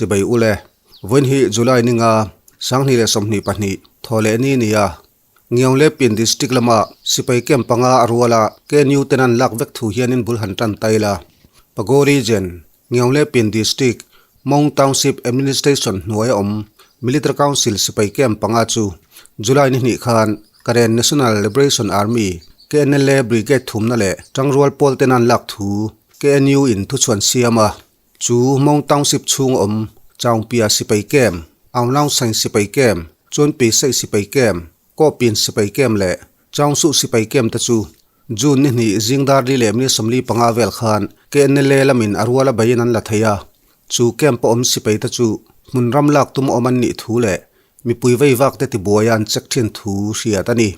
Chibai ule. Vawiin hi July ninga 2022 thawhleh ni nia. Ngiaunglepin District lama sipai camp panga a rual a, KNU ten an lak vek thu hianin bul han tan tail a. Pago Region, Ngiaunglepin District, Mong Township Administration hnuaia awm Military Council sipai camp panga chu July ni hnih khan Karen National Liberation Army, KNLA, Brigade thumna leh tangrual pawl ten an lak thu KNU in thuchhuan siam a. Chu Mong Township chhung awm Chaungpia sipai camp, Aunglaung Saing sipai camp, Chuanpi Saih sipai camp, Kawpin sipai camp leh Chaungsuh sipai camp te chu June ni hnih zingdar li leh minute 45 vel khan KNLA lamin a ruala beiin an la thei a. Chu camp a awm sipai te chu hmun ram lak tum awm an nih thu leh mipui vei vak te tibuaia an check thin thu hriat a ni.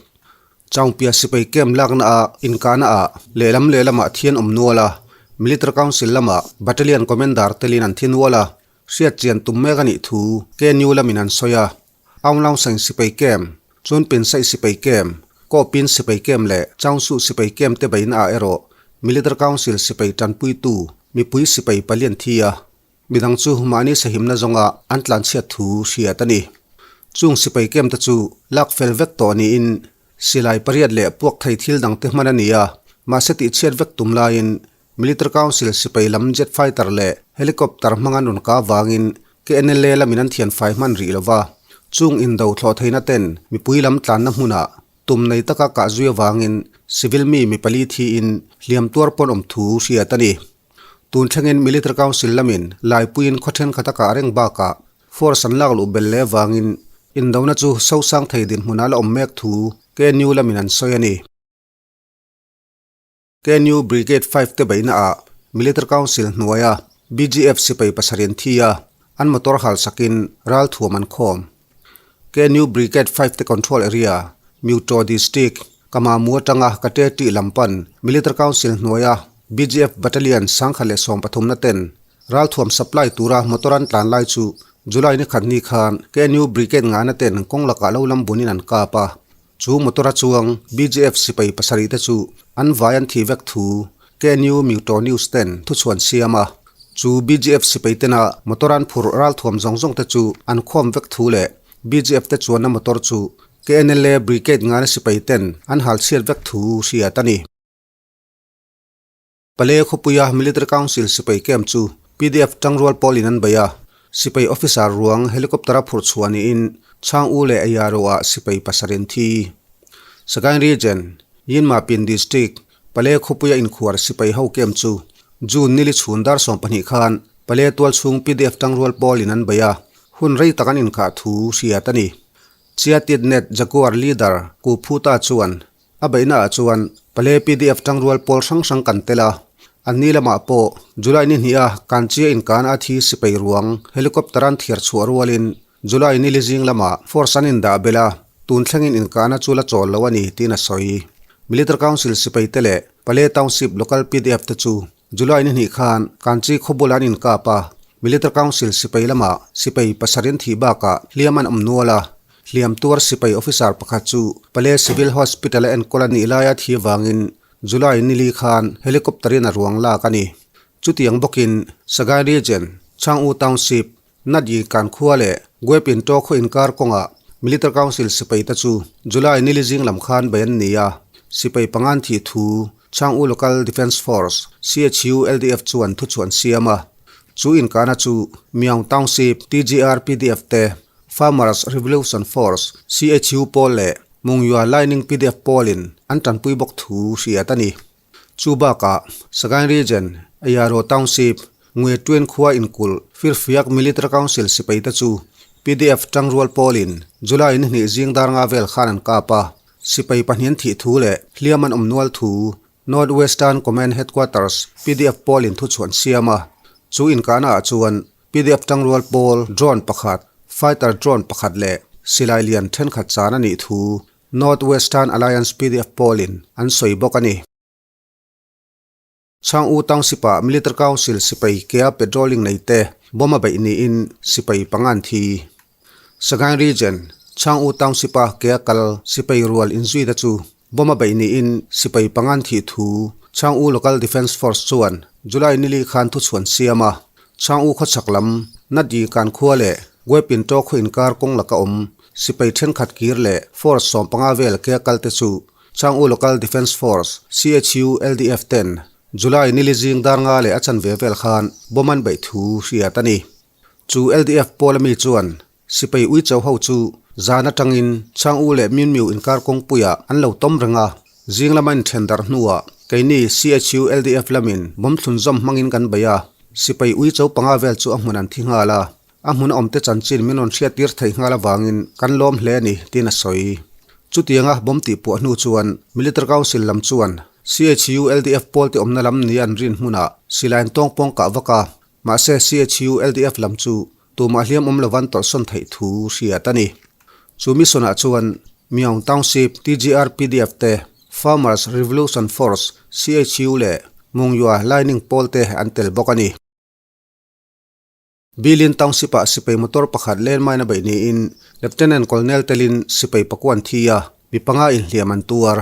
Chaungpia sipai camp lakna ah inkahna ah lehlam lehlamah thi an awm nual a, Military Council lamah Battalion Commander telin an thi nual a, hriat chian tum mek a nih thu KNU lamin an sawi a. Aunglaung Saing sipai camp, Chunpin Saih sipai camp, Kawpin sipai camp leh Chaungsuh sipai camp te beihna ah erawh Military Council sipai tanpuitu mipui sipai pali an thi a. Midang chu mahni sahimna zawnga an tlanchhiat thu hriat a ni. Chung sipai camp te chu lak fel vek tawh niin silai pariat leh puak thei thil dang te hman a ni a, mahse tihchhiat vek tum laiin Military Council sipai lam jet fighter leh helicopter hmang an rawn kah vangin KNLA lamin an thianfai hman rih lova, chung indo thlawh theihna ten mipui lam tlanna hmunah tum nei taka kah zui avangin civil mi mi pali thiin hliam tuar pawn awm thu hriat a ni. Tun thlengin Military Council lamin Laipuiin khaw thenkhat a kah reng bakah force an lak luh belh leh avangin indona chu sosang thei dinhmunah la awm mek thu KNU lamin an sawi a ni. KNU Brigade 5 te beihna ah Military Council hnuaia BGF sipai pasarih an thi a, an motor hal sakin ralthuam an khawm. KNU Brigade 5 te control area, Myutro District, Kamamu atanga Kate tih lam pan Military Council hnuaia BGF Battalion 1013 na ten ralthuam supply tura motor an tlan lai chu July ni khat ni khan KNU Brigade ngana ten kawng lakah lo lam bunin an kap a. Chu motor a chuang BGF sipai pasarih te chu an vai an thih vek thu KNU Myutro News ten thuchhuan siam a. Chu BGF sipai tena motor an phurh ralthuam zawng zawng te chu an khawm vek thu leh BGF te chuanna motor chu KNLA Brigade ngana sipai ten an hal chhiat vek thu hriat a ni. Pale khawpuia Military Council sipai camp chu PDF tangrual pawlin an bei a, sipai officer ruang helicopter a phurh chhuah niin Chhang U leh Ayaro ah sipai pasarih an thi. Sagaing Region, Yinmapin District, Pale khawpuia inkhuar sipai ho camp chu June nili chhun dar 12 khan Pale tualchhung PDF tangrual pawlin an bei a, hun rei tak an inkhah thu hriat a ni. Chiatit Net Jaguar leader Ku Phuta chuan a beihna ah chuan Pale PDF tangrual pawl hrang hrang kan tel a, an ni lamah pawh July ni hnih a Kanchia inkan a thi sipai ruang helicopter an thiar chhuah rualin July nili zing lamah force an indah belh a, tun thlengin inkahna chu la chawl lo a ni tiin a sawi. Military Council sipai te leh Pale Township Local PDF te chu July ni hnih khan Kanchi khawbul an inkap a, Military Council sipai lamah sipai pasarih an thih bakah hliam an awm nual a, hliam tuar sipai officer pakhat chu Pale Civil Hospital a enkawl a nih laia thi vangin July nili khan helicopter in a ruang lak a ni. Chutiang bawkin Sagaing Region, Chang'u Township, Natyi kan khua leh Guepin To khaw inkar kawngah Military Council sipai te chu July nili zing lam khan bei an ni a, sipai pangan thih thu Chang'u Local Defence Force, CHU LDF, chuan thuchhuah an siam a. Chu inkahna chu Myaung Township TGR PDF te, Farmers Revolution Force, CHU pawl leh Mungyua Lining PDF pawlin an tanpui bawk thu hriat a ni. Chu bakah Sagaing Region, Ayaro Township, Ngwe Tuen khua inkulh Firfiak Military Council sipai te chu PDF tangrual pawlin July ni hnih zing dar nga vel khan an kap a, sipai pahnih an thih thu leh hliam an awm nual thu North Western Command Headquarters PDF pawlin thuchhuah an siam a. Chu inkahna ah chuan PDF tangrual pawl drone pakhat, fighter drone pakhat leh silai lian thenkhat chan a nih thu North Western Alliance PDF pawlin an sawi bawk a ni. Chhang U Township ah Military Council sipai kea patrolling nei te bomb a beih niin sipai panga an thi. Sagaing Region, Chhang U Township a kea kal sipai rual inzui te chu bomb a beih niin sipai panga an thih thu Chhang U Local Defence Force chuan July nili khan thuchhuan siam a. Chhang U khawchhak lam Nadi kan khua leh Guepinto khaw inkar kawng laka awm sipai thenkhat kir leh force 15 vel ke a kalte chu Chang U Local Defence Force, CHU LDF, ten July nili zing dar nga leh a chanve vel khan bomb an beih thu hriat a ni. Chu LDF pawl ami chuan Sipai uicho ho chu zan atangin Chang U leh Myun Myu inkar kawngpuiah an lo tawm reng a, zing lama inthen darh hnuah keini CHU LDF lamin bomb thlun zawm hmangin kan bei a, sipai uicho panga vel chu a hmun an thi nghal a, a hmun a awmte chanchin min rawn hriattir theih nghal avangin kan lawm hle a ni, tiin a sawi. Chutianga bomb tihpuah hnu chuan Military Council lam chuan CHU LDF pawlte awmna lam nia an rin hmunah silai an tawngpawng kah vak a, Mahse CHU LDF lam chu tumah hliam awm lovan tawlhsawn theih thu hriat a ni. Chu mission-ah chuan Myaung Township TGR PDF te, Farmers Revolution Force CHU leh Mungyua Lining pawl te an tel bawk a ni. Bilin Township-ah sipai motor pakhat landmine a beih niin Lieutenant Colonel telin sipai pakua an thi a, mi panga inhliam an tuar.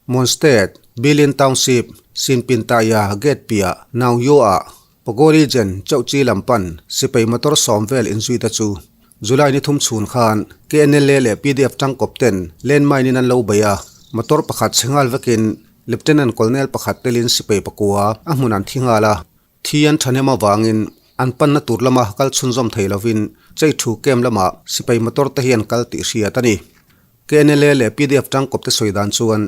Mon State, Bilin Township, Sinpintaya Gate piah Naungyo-ah Pago Region Chauhchi lam pan sipai motor 10 vel inzuite chu July ni thum chhun khan KNLA leh PDF tangkawp ten landmine in an lo bei a, motor pakhat chhe nghal vekin Lieutenant Colonel pakhat telin sipai pakua a hmun an thi nghal a, thi an thahnem avangin an panna tur lama kal chhunzawm thei lovin chei thu camp lamah sipai motor te hi an kal tih hriat a ni. KNLA leh PDF tangkawp te sawi dan chuan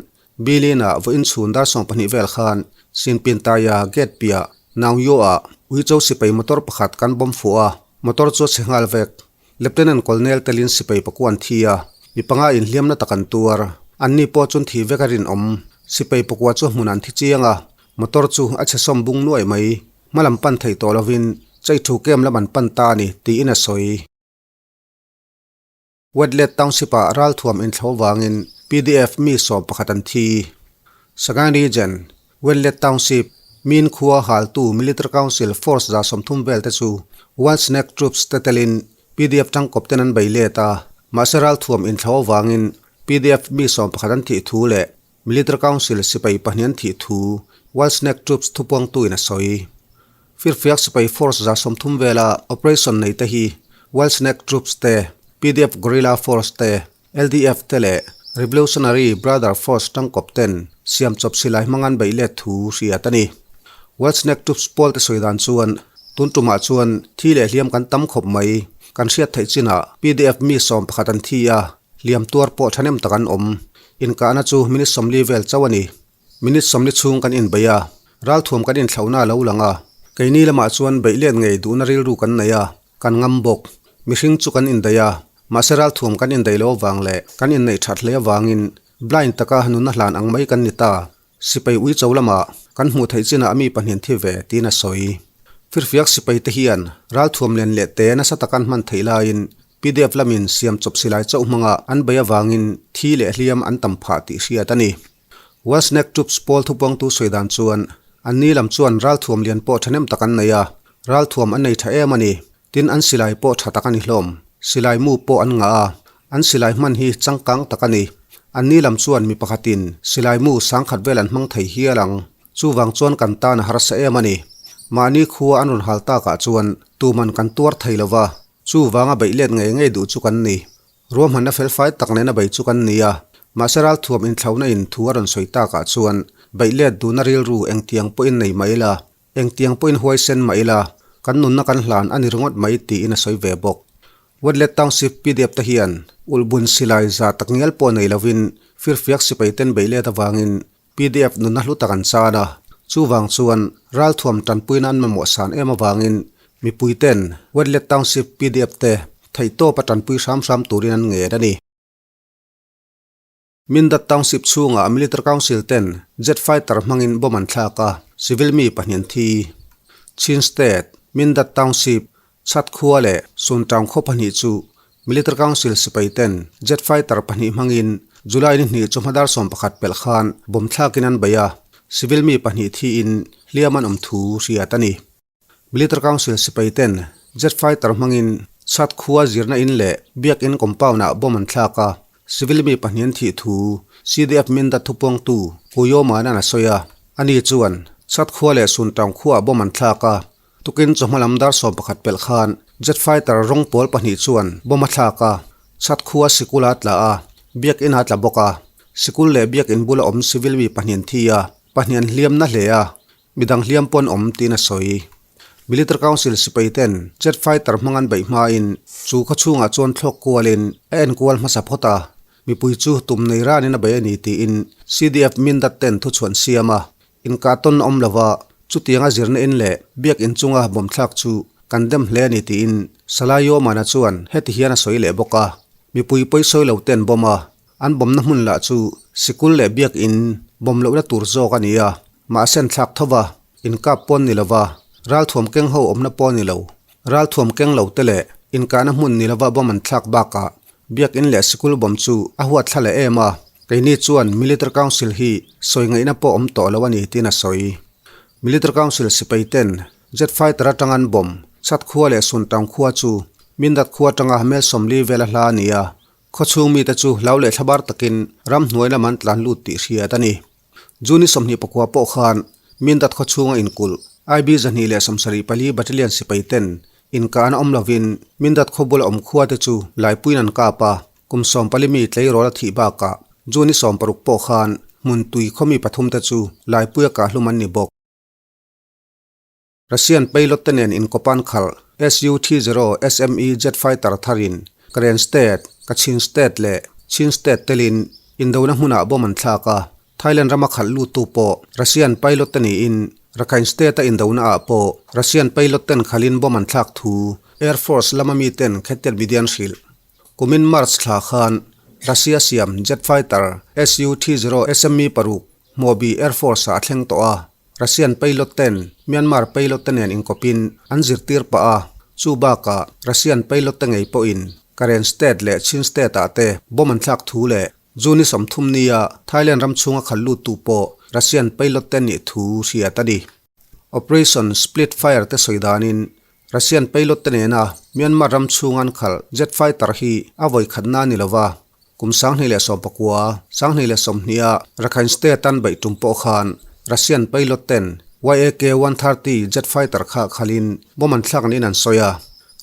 Bilin-ah vawiin chhun dar 12 vel khan Sinpintaya gate piah Naungyo-ah Uicho sipai motor pakhat kan bomb fuh a, motor chu a chhe nghal vek. Lieutenant Colonel telin sipai pakua an thi a, mi panga inhliamna tak an tuar. Anni pawh chuan thi vek a rinawm. Sipai pakua chu hmun an thi chiang a, motor chu a chhe sawm bung nuai mai. Hmalam pan theih tawh lovin chei thu kem lam an pan ta a ni, tiin a sawi. Wetlet Township-ah ralthuam inthlo vangin PDF mi 11 an thi. Sagaing Region, Wetlet Township, Min khua haltu Military Council Force 30 vel te chu Wild Snake Troops te telin PDF tangkawp ten an bei let a, mahse ralthuam inthlo vangin PDF mi 11 an thih thu leh Military Council sipai pahnih an thih thu Wild Snake Troops thupuangtuin a sawi. Firfiak sipai force 30 vela operation nei te hi Wild Snake Troops te, PDF Guerrilla Force te, LDF te leh Revolutionary Brother Force tangkawp ten siam chawp silai hmang an beih let thu hriat a ni. Wild Snake Troops pawl te sawi dan chuan tun tumah chuan thi leh hliam kan tam khawp mai. Kan hriat theih chinah PDF mi 11 an thi a, hliam tuar pawh thahnem tak an awm. Inkahna chu minute 40 vel chauh a ni. Minute 40 chhung kan inbeih a, ralthuam kan inthlauhna a lo lang a. Keini lamah chuan beih let ngei duhna rilru kan nei a, kan ngam bawk. Mihring chu kan indaih a, mahse ralthuam kan indaih lo avang leh kan inneih that hle avangin blind taka nunna hlan ang mai kan ni ta. Sipai uicho lamah kan hmuh theih chinah mi pahnih an thi ve, tiin a sawi. Firfiak sipai te hian ralthuam len leh te nasa taka an hman theih laiin PDF lamin siam chawp silai chauh hmanga an beih avangin thi leh hliam an tam phah tih hriat a ni. Welsnek Troops pawl thupuangtu sawi dan chuan, anni lam chuan ralthuam lian pawh thahnem tak an nei a, ralthuam an nei tha em a ni. Tin, an silai pawh tha tak a ni hlawm. Silai mu pawh an ngah a, an silai hman hi changkang tak a ni. Anni lam chuan mi pakhatin silai mu 10,000 vel an hmang thei hial ang. Chuvang chuan kan tan a harsa em a ni. Mahni khua an rawn hal takah chuan tuman kan tuar thei lo va, chuvanga beih let ngei ngei duh chu kan ni. Ruahmanna felfai tak nena bei chu kan ni a, mahse ralthuam inthlauhna in thu a rawn sawi takah chuan beih let duhna rilru engtiang pawhin nei mah ila, engtiang pawhin huaisen mah ila, kan nunna kan hlan a ni ringawt mai tiin a sawi ve bawk. Wetlet Township PDF te hian ulhbun silai za tak ngial pawh nei lovin firfiak sipai ten beih let avangin PDF nunna hlu tak an chan a, chuvang chuan ralthuam tanpuina an mamawh san em avangin mipuiten Wetlet Township PDF te theihtawpa tanpui hram hram turin an ngen a ni. Mindat Township chhungah Military Council ten jet fighter hmangin bomb an thlak a, civil mi pahnih an thi. Chin State, Mindat Township, Chhat khua leh Suntown khaw pahnih chu Military Council sipai ten jet fighter pahnih hmangin July ni hnih chawhma dar 11 pelh khan bomb thlakin an bei a, civil mi pahnih thiin hliam an awm thu hriat a ni. Military Council sipai ten jet fighter hmangin Chhat khua zirna in leh biakin compound ah bomb an thlak a, civil mi pahnih an thih thu CDF Mindat thupuangtu Kuyawmanan a sawi a, ani chuan Chhat khua leh Suntown khuaah bomb an thlak a. Tukin chawhma lam dar 11 pelh khan jet fighter rawng pawl pahnih chuan bomb a thlak a, chhat khua sikul a tla a, biakinn a tla bawk a. Sikul leh biakinn bula awm civil mi pahnih an thi a, pahnih an hliam na hle a, midang hliam pawh an awm tiin a sawi. Military Council sipai ten jet fighter hmang an beih hmain chu khaw chhungah chuan thlawk kualin a enkual hmasa phawt a, mipui chu tum nei ranin a bei a ni tiin CDF Mindat ten thuchhuan siam a, Inkah tawn awm lova chutianga zirna in leh biakinn chunga bawmthlak chu kan dem hle a ni tiin Salai Yomana chuan heti hian a sawi leh bawk a, mipui pawisawi lo te an bawm a, an bawmna hmun lah chu sikul leh biakinn bawm lohna tur zawk a ni a, mahse an thlak tho va, inkap pawn ni lova, ralthuam keng ho awmna pawh a ni lo. Ralthuam keng lo te leh inkahna hmun ni lova bawm an thlak bakah Biakinn leh sikul bawm chu a huat thla leh em a, keini chuan Military Council hi sawi ngaihna pawh awm tawh lo a ni tiin a sawi. Military Council sipai ten jet fighter atanga an bawm chhat khua leh Suntang khua chu Mindat khua atanga mel 40 vel a hla a ni a, khawchhung mite chu hlau leh thlabar takin ramhnuai lam an tlan lut tih hriat a ni. June 29 pawh khan Mindat khaw chhunga inkulh IB 274 Battalion sipai ten inkahna awm lovin Mindat khaw bula awm khua te chu laipuiin an kap a, kum 14 mi tleirawl a thih bakah June 60 pawh khan hmun tui khaw mi pathum te chu laipuia kahhlum an ni bawk. Russian pilot te nen inkawpan khalh Su-30 SME jet fighter tharin Karen State, Kachin State leh Chin State telin indona hmunah bomb an thlak a, Thailand rama khalh luttu pawh Russian pilot te niin Rakhine State-a indona ah pawh Russian pilot ten khalhin bomb an thlak thu Air Force lama miten Khettiat media an hrilh. Kumin March thla khan Russia siam jet fighter Su-30 SME paruk Hmuahbi Air Force ah a thleng tawh a. Russian pilot ten Myanmar pilot te nen inkawpin an zirtir pah a, chu bakah Russian pilot te ngei pawhin Karen State leh Chin State ah te bomb an thlak thu leh June 30 nia Thailand ram chhunga khalh luttu pawh Russian pilot te nih thu hriat a ni. Operation Split Fire te sawi danin Russian pilot te nena Myanmar ram chhunga an khalh jet fighter hi a vawi khatna a ni lova, Kum 2019, 2020 a Rakhine State an beih tum pawh khan Russian pilot ten Yak-130 jet fighter kha khalin bomb an thlak niin an sawi a.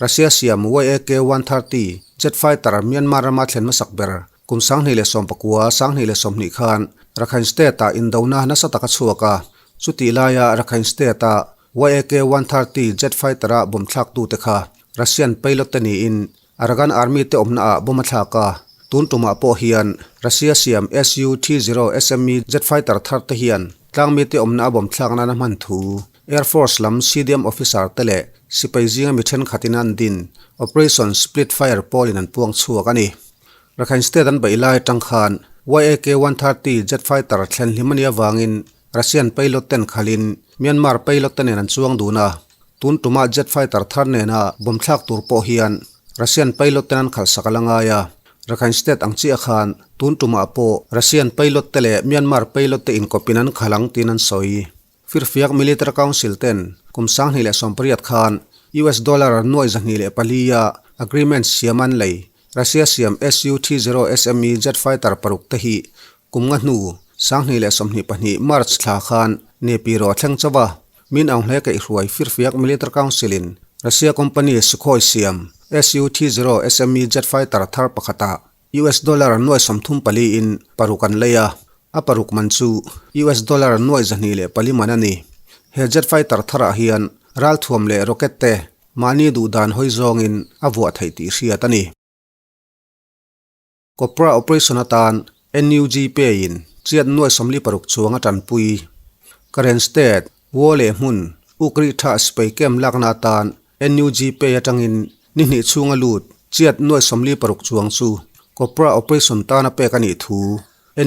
Russia siam Yak-130 jet fighter Myanmar rama thlen hmasak ber kum 2019, 2020 khan Rakhine State ah indona nasa tak a chhuak a. Chutih laia Rakhine State a Yak-130 jet fighter a bomb thlaktute kha Russian pilot te niin Arakan Army te awmna ah bomb a thlak a, tun tumah pawh hian Russia siam Su-30 SME jet fighter thar te hian tlangmi te awmna a bomb thlak nan a hman thu Air Force lam CDM officer te leh sipai zinga mi thenkhatin an din Operation Split Fire pawlin an puang chhuak a ni. Rakhine State an beih lai atang khan Yak-130 jet fighter thlen hlim a nih avangin Russian pilot ten khalin Myanmar pilot te nen an chuang dun a, tun tumah jet fighter thar nena bomb thlak tur pawh hian Russian pilot ten an khalhsak a la ngai a. Rakhine State ang chiah khan tun tumah pawh Russian pilot te leh Myanmar pilot te inkawpin an khalh ang tiin an sawi. Firfiak Military Council ten kum 2018 khan US dollar 204 a agreement siam an lei Russia siam Su-30 SME jet fighter paruk te hi Kum nga hnu, 2022 March thla khan Nepiro a thleng chauh a, min ang hle kaihhruai Firfiak Military Council-in Russia company Sukhoi siam Su-30 SME jet fighter thar pakhatah US dollar nuai 34 in paruk an lei a, a paruk man chu US dollar nuai 204 man a ni. He jet fighter tharah hian ralthuam leh rocket te mahni duhdan hawi zawngin a vuah theih tih hriat a ni. Copra operation atan NUG pay-in chiat nuai 46 chuang a tanpui. Karen State, Wo leh hmun, uk rih tha sipai camp lakna atan NUG pay atangin ni hnih chhunga lut chiat nuai 46 chuang chu Copra operation tana pek a nih thu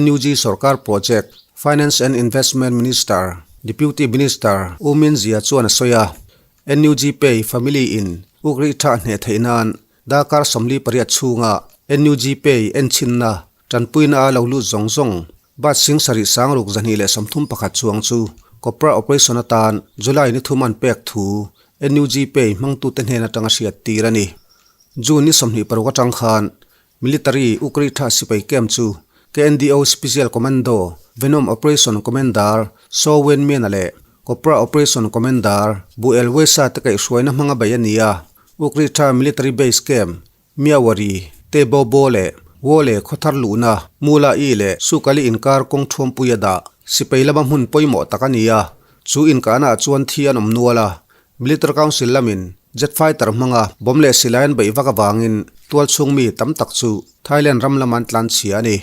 NUG sorkar project Finance and Investment Minister Deputy Minister U Min Zia chuan a sawi a. NUG pay family in uk rih tha hneh theih nan Darkar 48 chhunga NUG Pay enchinna tanpuina a lo lut zawng zawng bat sing sarih sang ruk 231 chuang chu Copra operation atan July ni thum an pek thu NUG Pay hmangtute hnen atanga hriat tir a ni. June ni 26 atang khan Military Ukri tha sipai camp chu KNDO Special Commando Venom Operation Commander Saw Wen Mian-a leh. Copra Operation Commander Bu El Wesa te kaihhruaina hmanga beih a ni a, Ukrihṭha Military Base Camp, Myawaddy, Te Bo Bo leh Wole khawthar luhna, Mula I leh Sukali inkar kawng thuampui a dah. Sipai lama hmun pawimawh tak a ni a, chu inkahnaah chuan thi an awm nual a, Military Council lamin jet fighter hmanga bomb leh silai an beih vak avangin tualchhung mi tam tak chu Thailand ram lama an tlanchhia a ni.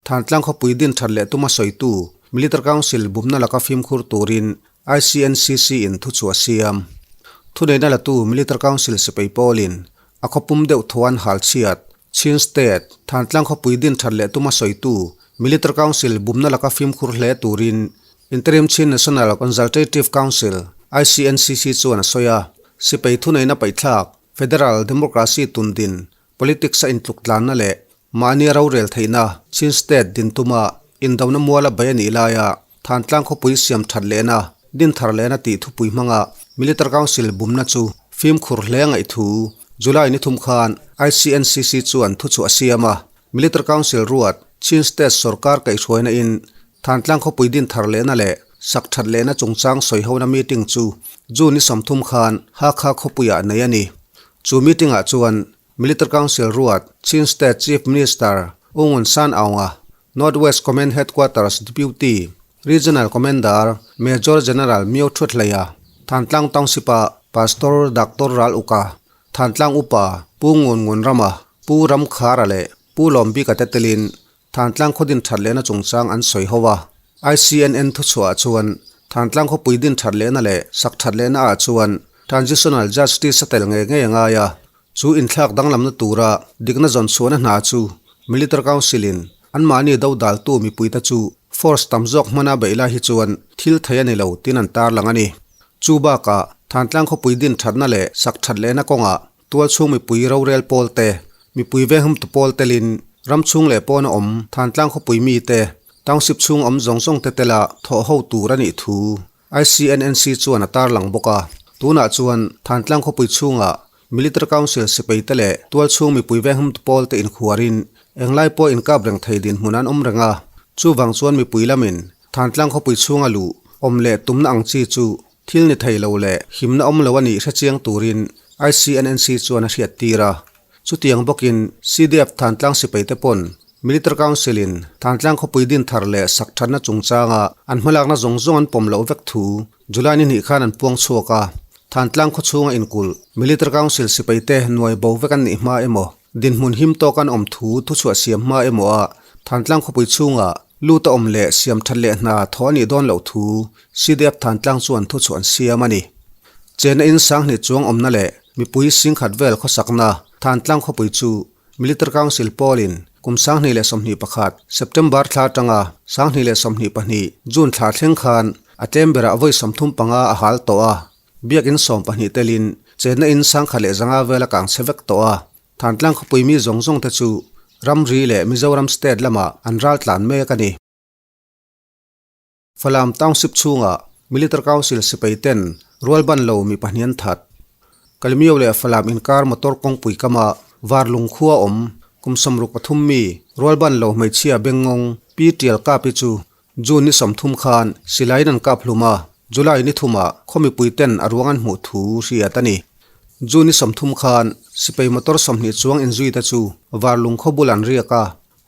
Thantlang khawpui din that leh tuma sawitu Military Council bumna laka fimkhur turin ICNCC in thuchhuah siam. Thuneihna latu Military Council sipai pawlin a khawpum deuh thuan hal chhiat, Chin State, Thantlang khawpui din that leh tuma sawitu Military Council bumna laka fimkhur hle turin Interim Chin National Consultative Council, ICNCC, chuan a sawi a. Sipai thuneihna paihthlak, Federal Democracy tundin, Politics a intluktlanna leh Mahni rorel theihna Chin State din tuma indona muala bei a nih laia Thantlang khawpui siam that lehna, din thar lehna tih thupui hmanga Military Council bumna chu fimkhur hle ngaih thu July ni thum khan ICNCC chuan thuchhuah a siam a. Military Council ruat Chin State sorkar kaihhruaina in Thantlang khawpui din thar lehna leh sak that lehna chungchang sawihona meeting chu June ni 30 khan Hakha khawpuiah nei a ni. Chu meeting ah chuan Military Council ruat Chin State Chief Minister U Ngun San Aung-a North West Command Headquarters Deputy Regional Commander Major General Myo Htut Hlei-a, Thantlang Township-a Pastor Doctor Ral Uka, Thantlang Upa Pu Ngun Ngun Rama, Pu Ram Khara leh Pu Lawm Bika te telin Thantlang khaw din that lehna chungchang an sawi ho a. ICNN thuchhuah chuan Thantlang khawpui din that lehna leh sak that lehna ah chuan Transitional Justice a tel ngei ngei a ngai a. Chu inthlak danglamna tura dikna zawn chhuahna hna chu Military Council in anmahni do daltu mipuite chu force tam zawk hmana beih lai hi chuan thil thei a ni lo tin an tarlang a ni. Chu bakah Thantlang khawpui din thatna leh sak that lehna kawngah Tualchhung mipui rorel pawl te, mipui venghumtu pawl telin ram chhung leh pawna awm Thantlang khawpui mite, township chhung awm zawng zawng te tela thawh ho tur a nih thu ICNNC chuan a tarlang bawk a. Tunah chuan Thantlang khawpui chhungah Military Council sipai te leh tualchhung mipui venghumtu pawl te inkhuarin englai pawh inkap reng thei dinhmun an awm reng a, chuvang chuan mipui lamin Thantlang khawpui chhunga luh awm leh tumna ang chi chu Thil ni thei lo leh himna awm lo a nih hrechiang turin ICNNC chuan a hriattir a. Chutiang bawkin CDF Thantlang sipaite pawn Military Council in Thantlang khawpui din thar leh sak thatna chungchanga an hmalakna zawng zawng an pawm loh vek thu July ni hnih khan an puang chhuak a. Thantlang khawchhunga inkulh Military Council sipaite nuai bo vek an nih hma emaw dinhmun him tawk an awm thu thuchhuah siam hma emaw a Thantlang khawpui chhunga lut a awm leh siam that leh hna thaw a nih dawn loh thu CDF Thantlang chuan thuchhuah an siam a ni. Chena in sanghnih chuang awmna leh mipui singkhat vel khawsakna Thantlang khawpui chu Military Council pawlin kum 2021 September thla atanga 2022 June thla thleng khan a tlem berah vawi 35 a hal tawh a, biakin 12 telin chenna in 1005 vel a kang chhe vek tawh a. Thantlang khawpui mi zawng zawng te chu ramri leh Mizoram state lamah an ral tlan mek a ni. Falam Township chhungah Military Council sipai ten rualban lo mi pahnih an that. Kalemyo leh Falam inkar motor kawngpui kama Varlung khua awm kum 63 mi rualban lo hmeichhia Bengngawng Pi Tial Kapi chu June ni 30 khan silaiin an kap hlum a, July ni thumah khaw mipui ten a ruang an hmuh thu hriat a ni. June ni 30 khan sipai motor 20 chuang inzui te chu Varlung khaw bul an riak a,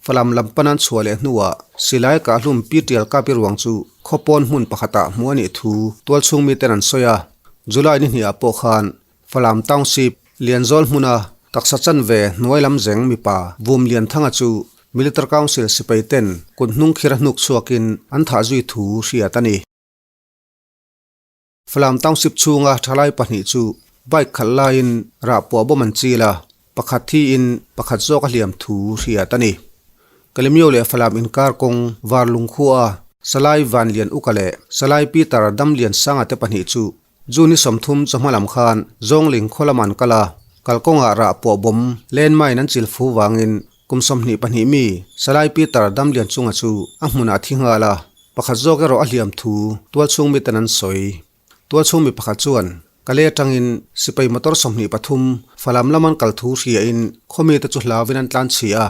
Falam lam pan an chhuah leh hnuah silai kahhlum Pi Tial Kapi ruang chu khaw pawn hmun pakhatah hmuh a nih thu tualchhung miten an sawi a. July ni hniah pawh khan Falam Township, Lianzawl hmuna taksa chanve hnuai lam zeng mipa Vum Lianthanga chu Military Council sipai ten kut hnung khir a hnuk chhuakin an thah zui thu hriat a ni. Falam Township chhunga thalai pahnih chu bike khalh laiin rah puah bawm an chil a, pakhat thiin pakhat zawk a hliam thu hriat a ni. Kalemyo leh Falam inkar kawng Varlung khua Salai Vanlian Uka leh Salai Peter Damlian Sanga te pahnih chu June ni 30 chawhma lam khan Zawngling khaw lamah an kal a, kalkawngah rah puah bawm landmine an chil fu vangin kum 22 mi Salai Peter Damlian chunga chu a hmunah a thi nghal a. Pakhat zawk erawh a hliam thu tualchhung miten an sawi. Tualchhung mi pakhat chuan Kale atangin sipai motor 23 Falam lam an kal thu hriain khaw mite chu hlauvin an tlan chhi a.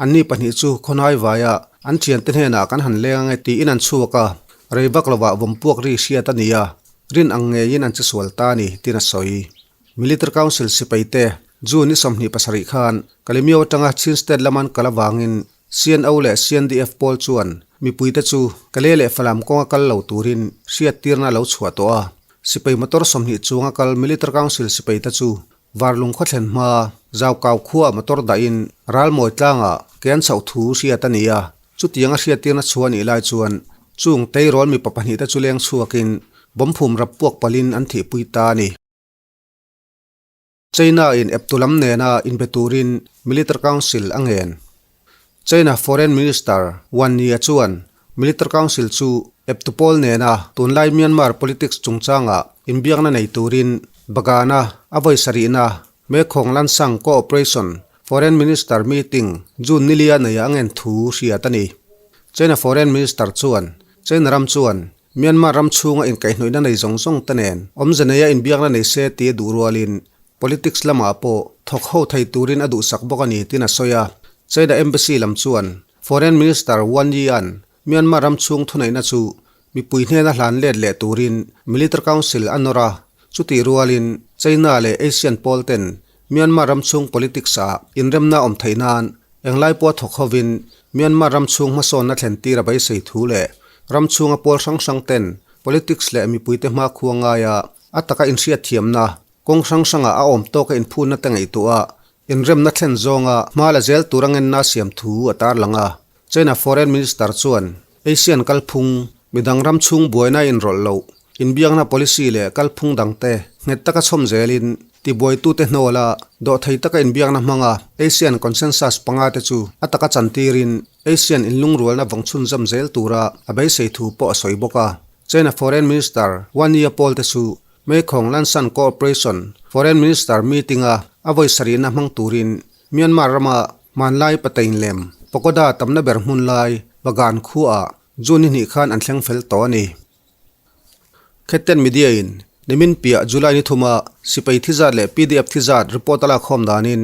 Anni pahnih chu khawnai vaia an thiante hnenah kan han leng ange tiin an chhuak a. Rei vak lovah vawmpuak ri hriat a ni a, rin ang ngeiin an che sual ta a ni, tiin a sawi. Military Council sipai te June ni 27 khan Kalemyo atanga Chin State lama an kal avangin CNO leh CNDF pawl chuan mipuite chu Kale leh Falam kawnga kal lo turin hriattirna a lo chhuah tawh a. Sipai motor 20 chunga kal Military Council sipai te chu Varlung khaw thlen hma Zaukau khuaah motor dahin Ralmawi tlangah ke an chhoh thu hriat a ni a. Chutianga hriattirna chhuah a nih lai chuan chung tleirawl mipa pahnihte chu leng chhuakin bomb phum rap puak palhin an thihpui ta a ni. China in eptu lam nena inbe turin Military Council a ngen. China Foreign Minister Wan Yi-a chuan Military Council chu eptu pawl nena tunlai Myanmar politics chungchanga inbiakna nei turin Bagan-a a vawi sarihna Mekong Lansang Cooperation Foreign Minister Meeting June nilia neia a ngen thu hriat a ni. China Foreign Minister chuan China ram chuan Myanmar ram chhunga inkaihhnawihna nei zawng zawng te nen awmze neia inbiakna nei se tih a duh rualin politics lamah pawh thawk ho thei turin a duhsak bawk a ni tiin a sawi a. China Embassy lam chuan Foreign Minister Wan Yi-a'n Myanmar ram chhung thuneihna chu mipui hnena hlan let leh turin Military Council a nawr a, chutih rualin China leh Asian pawl ten Myanmar ram chhung politics-ah inremna awm theih nan englai pawh a thawk hovin Myanmar ram chhung hmasawnna thlen tir a beisei thu leh ram chhunga pawl hrang hrang ten politics leh mipuite hmakhua ngaia a taka inhriatthiamna kawng hrang hrangah a awm tawka inphunna te ngaihtuah inremna thlen zawnga hma la zel tur a ngenna siam thu a tarlang a. China Foreign Minister chuan Asian kalphung midang ram chhung buaina inrawlh loh Inbiakna policy leh kalphung dangte nghet taka chhawm zelin tibuaitute hnawla dawhthei taka inbiakna hmanga Asian Consensus panga te chu a taka chantirin Asian inlungrualna vawng chhunzawm zel tura a beisei thu pawh a sawi bawk a. China Foreign Minister Wan Yi-a pawl te chu Mekong Lanshan Cooperation Foreign Minister Meeting-a a vawi sarihna hmang turin Myanmar rama hmanlai patein lem pagoda tamna ber hmun lai Bagan khuaah June ni hnih khan an thleng fel tawh a ni. Khetten Media in nimin piah July ni thuma sipai thi zat leh pdf thi zat report a lak khawm danin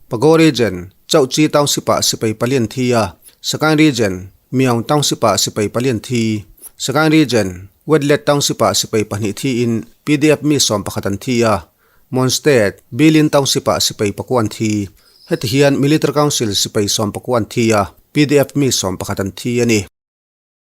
Pago Region, Chauhchi Township ah sipai palian thi a, Sagaing Region, Myaung Township ah sipai palian thi, Sagaing Region, Wetlet Township ah sipai pahnih thi in pdf mi 11 an thi a, Mon State, Bilin Township ah sipai pakua an thi. Heti hian Military Council sipai 19 an thi a, pdf mi 11 an thi a ni.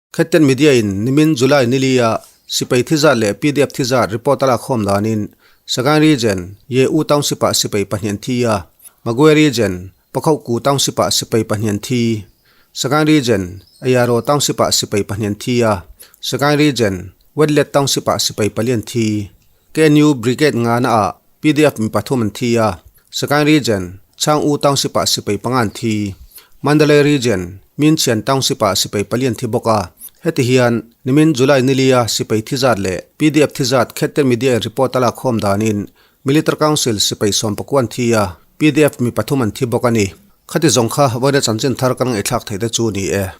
Khetten Media in nimin July nili a sipai thi zat leh pdf thi zat report a lak khawm danin Sagaing Region, Ye U Township ah sipai pahnih an thi a, Magwe Region, Pakhohku Township ah sipai pahnih an thi. Sagaing Region, Ayaro Township ah sipai pahnih an thi a, Sagaing Region, Wetlet Township ah sipai pali an thi. KNU Brigade ngana ah pdf mi pathum an thi a, Sagaing Region, Chang U Township ah sipai panga an thi. Mandalay Region, Minchian Township ah sipai pali an thi bawk a. Heti hian nimin July nilia sipai thi zat leh pdf thi zat Khetten Media in report a lak khawm danin Military Council sipai 19 an thi a, pdf mi pathum an thi bawk a ni. Khati zawng kha vawiina chanchin thar kan ngaihthlak theih te chu ni e.